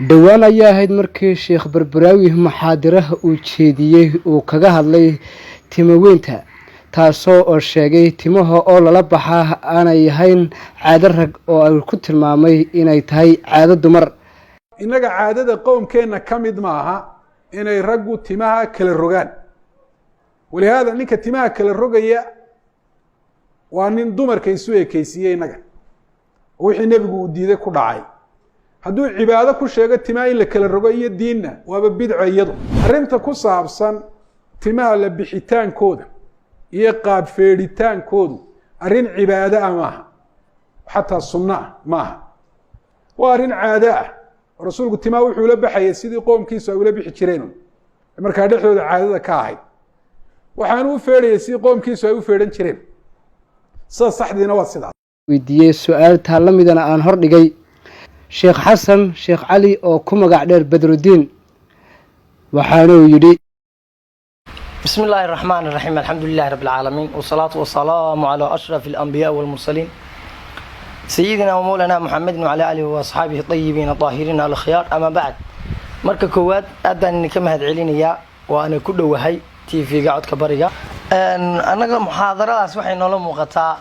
Dhowaan ayaa ahayd markii Sheekh Berberaawi muxaadaraha uu jeediyey uu kaga hadlay timoweynta, taasoo oo sheegay timaha oo lala baxaa aanay ahayn caado rag oo ay ku tilmaamay inay tahay caado dumar. Innaga caadada qowmkeenna ka mid maaha inay raggu timaha kala rogaan. Walihaada ninka timaha kala rogaya waa nin dumarka isu ekeysiiyey innaga, wixii nebigu uu diiday ku dhacay. Hadduu cibaado ku sheego timaha in la kala rogo iyo diinna, waaba bidco iyadu. Arrinta ku saabsan timaha la bixitaankooda iyo qaab feedhitaankoodu arrin cibaado ah maaha, xataa sunno ah maaha, waa arrin caado ah. Rasuulku timaha wuxuu ula baxayay sidii qoomkiisu ay ula bixi jireen markaa dhexdooda caadada ka ahayd, waxaanu u feedhayay sidii qoomkiisu ay u feedhan jireen. Sida saxdiina waa sidaas. Weydiiyey su-aal taa la midana aan hordhigay Sheekh Xasan Sheekh Cali oo ku magac dheer Badrudiin, waxaanuu yidhi: بسم الله الرحمن الرحيم، الحمد لله رب العالمين، والصلاة والسلام على أشرف الأنبياء والمرسلين، سيدنا ومولانا محمد وعلى آله وأصحابه الطيبين الطاهرين الأخيار. أما بعد، marka koowaad aad baan idinka mahad celinayaa, waana ku dhowahay TV-ga Codka Bariga. Annaga muxaadaradaas waxay noola muuqataa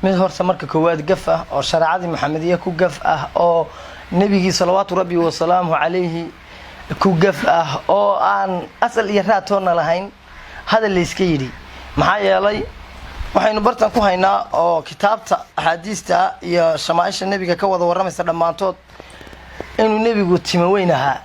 mid horta marka koowaad gaf ah oo shareecadii Maxamediya ku gaf ah, oo nebigii salawaatu rabbi wasalaamuhu calayhi ku gaf ah, oo aan asal iyo raad toonna lahayn, hadal layska yidhi. Maxaa yeelay, waxaynu bartan ku haynaa oo kitaabta axaadiista iyo shamaaisha nebiga ka wada warramaysa dhammaantood inuu nebigu timo weyn ahaa.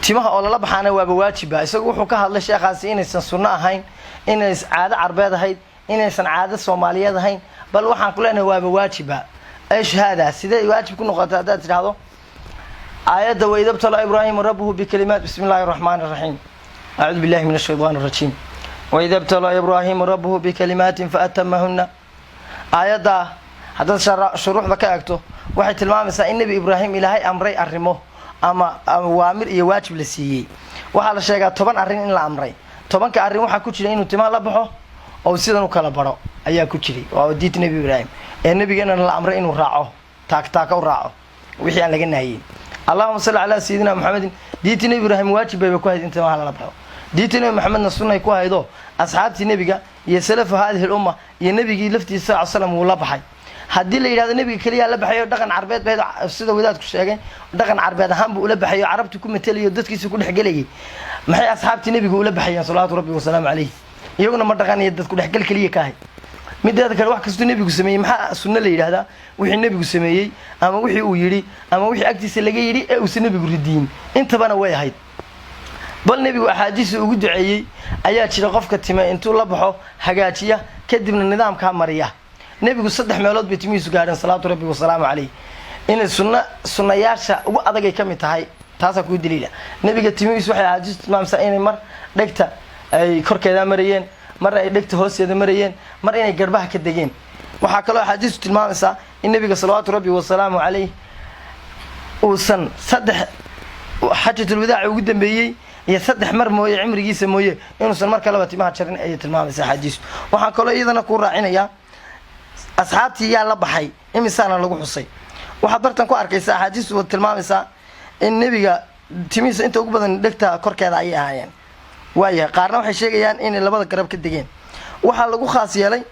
Timaha oo lala baxaana waaba waajiba. Isagu wuxuu ka hadlay sheekhaasi inaysan sunno ahayn, inays caado carbeed ahayd, inaysan caado soomaaliyeed ahayn. Bal waxaan ku leenahay waaba waajiba. Eesh haada? Sidee waajib ku noqota haddaad tidhaahdo aayadda وإذ ابتلى إبراهيم ربه بكلمات؟ بسم الله الرحمن الرحيم، أعوذ بالله من الشيطان الرجيم. وإذ ابتلى إبراهيم ربه بكلمات فأتمهن. Aayadda haddaad shuruuxda ka eegto, waxay tilmaamaysaa in Nebi Ibraahim Ilaahay amray arrimo ama awaamir iyo waajib la siiyey. Waxaa la sheegaa 10 arrin in la amray. 10-ka arrin waxaa ku jira inuu timaha la baxo oo sidan u kala baro ayaa ku jiray. Waa diinta Nebi Ibraahim ee nabigeenana la amray inuu raaco, taak taaka u raaco wixii aan laga nahiyin. اللهم صل على سيدنا محمد. Diinta Nebi Ibraahim waajib bayba ku hayd in timaha lala baxo. Diinta Nebi Maxamedna sunnay ku haydo. Asxaabtii nebiga iyo salafu هذه الأمة iyo nebigii laftiisa sal slam wuu la baxay. Haddii la yidhahdo nebiga keliyaa la baxayo, dhaqan carbeed bayd, sida wadaadku sheegay, dhaqan carbeed ahaan buu ula baxayo, carabtu ku matelayo, dadkiisa ku dhexgelayay, maxay asxaabtii nebiga ula baxayeen salawaatu rabbi wasalaamu calayh? Iyaguna ma dhaqan iyo dad ku dhexgal keliya ka ahay? Mideeda kale, wax kastuu nebigu sameeyey maxaa sunno la yidhahdaa? Wixii nebigu sameeyey ama wixii uu yidhi ama wixii agtiisa laga yidhi ee uusan nebigu ridiyin intabana way ahayd. Bal nebigu axaadiisa ugu duceeyey ayaa jira qofka time intuu la baxo hagaajiya, kadibna nidaamkaa mariya. Nebigu saddex meelood bay timihiisu gaadheen salawaatu rabbi wasalaamu calayh. Inay sunna sunnayaasha ugu adagay ka mid tahay taasaa kuu daliila. Nebiga timihiisu waxay axaadiistu tilmaamsaa inay mar dhegta ay korkeeda marayeen, mar ay dhegta hoosteeda marayeen, mar inay garbaha ka degeen. Waxaa kaloo axaadiistu tilmaamaysaa in nebiga salawaatu rabbi wasalaamu calayh uusan saddex xajatul wadaaci ugu dambeeyey iyo saddex mar mooye cimrigiisa mooye inuusan mar kaleba timaha jarin ayay tilmaamaysaa axaadiistu. Waxaan kaloo iyadana kuu raacinayaa, asxaabtii yaa la baxay, imisaana lagu xusay? Waxaad bartan ku arkaysaa axaadiistu tilmaamaysaa in nebiga timihiisa inta ugu badan dhegta korkeeda ayay ahaayeen. Waayahay, qaarna waxay sheegayaan inay labada garab ka degeen. Waxaa lagu khaas yeelay,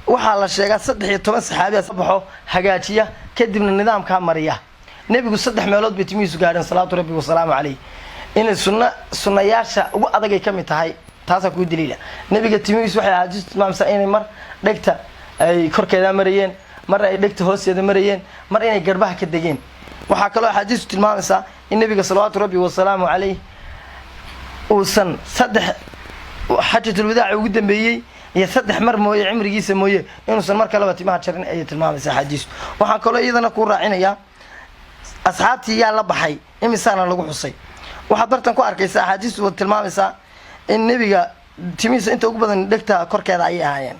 waxaa la sheegaa 13 saxaabi baxo hagaajiya, kadibna nidaamkaa mariya. Nebigu saddex meelood bay timihiisu gaadheen salawaatu rabbi wasalaamu calayh. Inay sunna sunnayaasha ugu adagay ka mid tahay taasaa kuu daliila. Nebiga timihiisu waxay axaadiistu tilmaamsaa inay mar dhegta ay korkeeda marayeen, mar ay dhegta hoosteeda marayeen, mar inay garbaha ka degeen. Waxaa kaloo axaadiistu tilmaamaysaa in nebiga salawaatu rabbi wasalaamu calayh uusan saddex xajatul wadaaci ugu dambeeyey iyo saddex mar mooye cimrigiisa mooye inuusan mar kaleba timaha jarin ayay tilmaamaysaa axaadiistu. Waxaan kaloo iyadana kuu raacinayaa, asxaabtii yaa la baxay, imisaana lagu xusay? Waxaad bartan ku arkaysaa axaadiistu tilmaamaysaa in nebiga timihiisa inta ugu badan dhegta korkeeda ayay ahaayeen.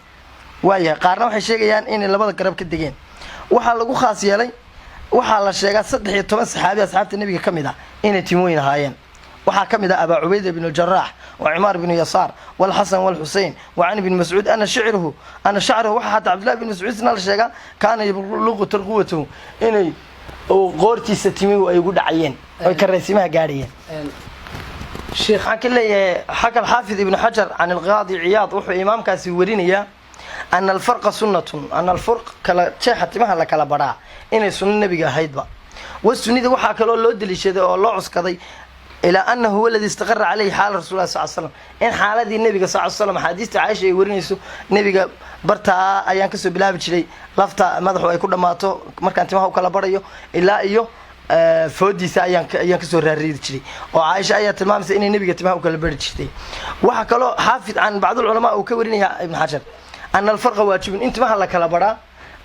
Waayahay, qaarna waxay sheegayaan inay labada garab ka degeen. Waxaa lagu khaas yeelay, waxaa la sheegaa 13 saxaabi asxaabta nebiga ka mid ah inay timooyin ahaayeen. Waxaa ka mid ah Abaa Cubayda bn Jaraax وعمار بن يسار والحسن والحسين وعن ابن مسعود أن شعره. Waxa xataa Cabdillahi bin Mascuud isna la sheegaa كان يبلغ ترقوته, inay Oo qoortiisa timihu ay ugu dhacayeen oy karaysimaha gaadhayeen. Sheekh. Waxaan ka leeyahay xaka alxaafid Ibnu Xajar can alqaadi Ciyaad, wuxuu imaamkaasi warinayaa ana alfarqa sunnatun, ana alfurq, kala jeexa timaha la kala badhaa, inay sunno nebiga ahaydba. Wasunida waxaa kaloo loo daliishaday oo loo cuskaday ilaa anahu huwa aladi istaqara caleyhi xaala rasul lah sal slam, in xaaladii nebiga sal slam, axaadiista Caaisha ay warinayso, nebiga bartaa ayaan kasoo bilaabi jiray lafta madaxu ay ku dhammaato markaan timaha u kala barayo ilaa iyo foodiisa ayaan kasoo raariidi jiray, oo Caaisha ayaa tilmaamaysa inay nebiga timaha u kala bari jirtay. Waxaa kaloo xaafid can bacdulculamaa uu ka warinaya Ibn Xajar ana alfarqa waajibun, in timaha la kala baraa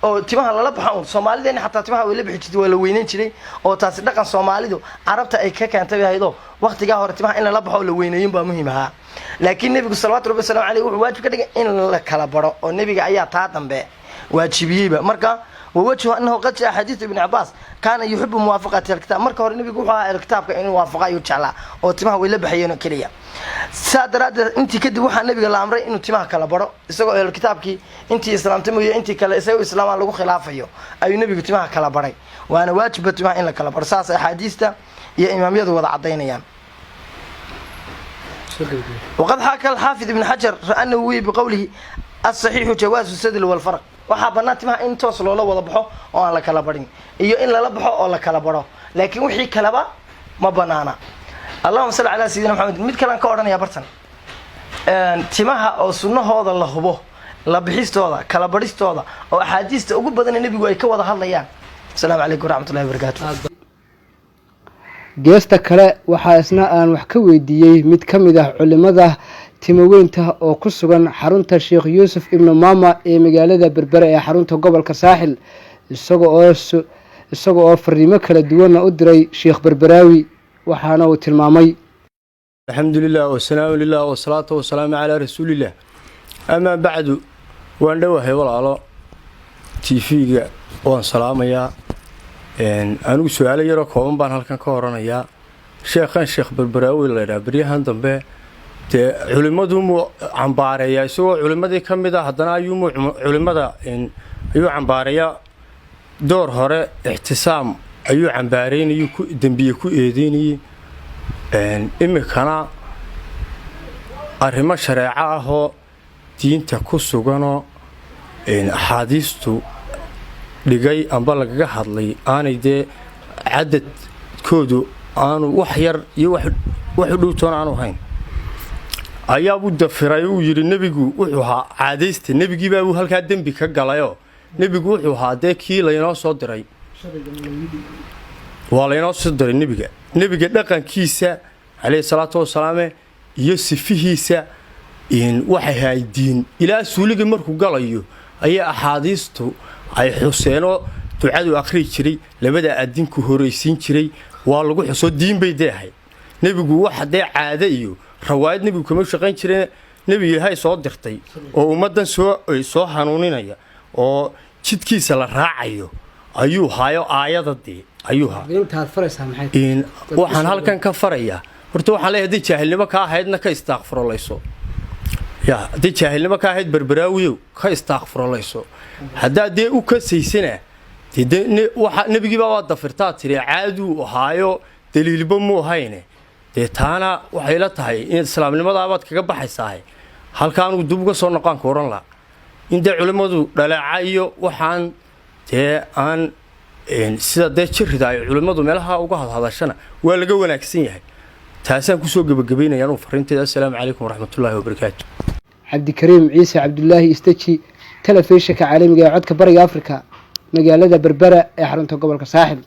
oo timaha lala baxa un. Soomaalideena xataa timaha way la bixi jirtay, waa la weyneyn jiray, oo taasi dhaqan Soomaalidu Carabta ay ka keentay bay ahaydoo waqtigaa hore timaha in lala baxo oo la weyneeyin baa muhiim ahaa. Laakiin nebigu salawatu rabbi waslamu aleyh wuxuu waajib ka dhigay in la kala baro, oo nebiga ayaa taa dambe waajibiyeyba. Marka wawajhu anahu qad jaa xadiidu Ibni Cabaas kaana yuxibu muwaafaqati alkitaab. Marka hore nebigu wuxuu ahaa kitaabka inuu waafaqa ayuu jeclaa, oo timaha way la baxayeen oo keliya. Saa daraaddeed intii kadib waxaa nebiga la amray inuu timaha kala baro, isagoo ehel kitaabkii intii islaamtay mooye intii kale isagoo islaamaan lagu khilaafayo ayuu nebigu timaha kala baray, waana waajibba timaha in la kala baro. Saas axaadiista iyo imaamyadu wada cadaynayaan. Waqad xaka alxaafid Ibn Xajar anahu wi biqowlihi asaxiixu jawaasu sadl walfarq. Waxaa banaan timaha in toos loola wada baxo oo aan la kala barin, iyo in lala baxo oo la kala baro, laakiin wixii kaleba ma banaana. Allahuma salli calaa sayidina Maxamed. Mid kalean ka odhanaya bartan, timaha oo sunnahooda la hubo, la bixistooda, kala barhistooda, oo axaadiista ugu badana nebigu ay ka wada hadlayaan. Asalaamu calaykum waraxmat ullahi wabarakaatu. Geesta kale waxaa isna aan wax ka weydiiyey mid ka mid ah culimada timoweynta oo ku sugan xarunta Sheekh Yuusuf Ibnu Maama ee magaalada Berbere ee xarunta gobolka Saaxil, isaga oo fariimo kala duwanna u diray Sheekh Berberaawi, waxaana uu tilmaamay: Alxamdu lilah wasalaamu lilah wasalaatu wasalaamu calaa rasuuliillah, amaa bacdu. Waan dhowahay walaalo, TV-ga waan salaamayaa. Anigu su-aalo yaroo kooban baan halkan ka oranayaa. Sheekhan Sheekh Berberaawi laydhaha beryahan dambe dee culimmadumuu cambaareeyaa, isagoo culimmadii ka mid a haddana ayuumuu culimmada ayuu cambaareeyaa. Door hore Ictisaam ayuu cambaareynayay, ku dembiye ku eedeynayey. Iminkana arrimo shareeco ahoo diinta ku suganoo axaadiistu dhigay amba lagaga hadlay aanay dee cadadkoodu aanu wax yar iyo wax u dhowtoon aanu hayn ayaabuu dafiray. Uu yidhi nebigu wuxuu ahaa caadaysta, nebigiibaabuu halkaa dembi ka galayoo nebigu wuxuu ahaa dee kii laynoo soo diray, waa laynoo soo diray nebiga. Nebiga dhaqankiisa caleyhi salaatu wasalaame iyo sifihiisa waxay ahay diin. Ilaa suuligii markuu galayo ayaa axaadiistu ay xuseenoo ducadu akhrii jiray, labada adinku horaysiin jiray, waa lagu xusoo diin bay dee ahayd. Nebigu waxa dee caade iyo rawaayad nebigu kama shaqayn jireen. Nebi Ilaahay soo dirtay oo ummaddan soo hanuuninaya oo jidkiisa la raacayo ayuu haayo, aayada dee ayuu haa. Waxaan halkan ka farayaa horta, waxaan leeyahay hadday jaahilnimo ka ahaydna ka istaaqfurolayso ya, hadday jaahilnimo ka ahayd Berberaawiyow ka istaaqfurolayso. Haddaad dee u kasaysana dee waxa nebigiibaa waa dafirtaa tiri caaduu ahaayo, daliilba muu ahayne. Dee taana waxay la tahay in islaamnimadaabaad kaga baxaysaahe. Halka anugu dib uga soo noqoanka odhan laha in dee culimmadu dhaleeca iyo waxaan dee aan sida dee jirida ay culimmadu meelaha uga hadhadashana waa laga wanaagsan yahay. Taasaan kusoo gebagabaynaya anugu fariinteeda. Assalaamu calaykum waraxmatullaahi wabarakaatu. Cabdikariim Ciise Cabdulaahi Isteji, telefishinka caalamiga ee Codka Bariga Afrika, magaalada Berbera ee xarunta gobolka Saaxil.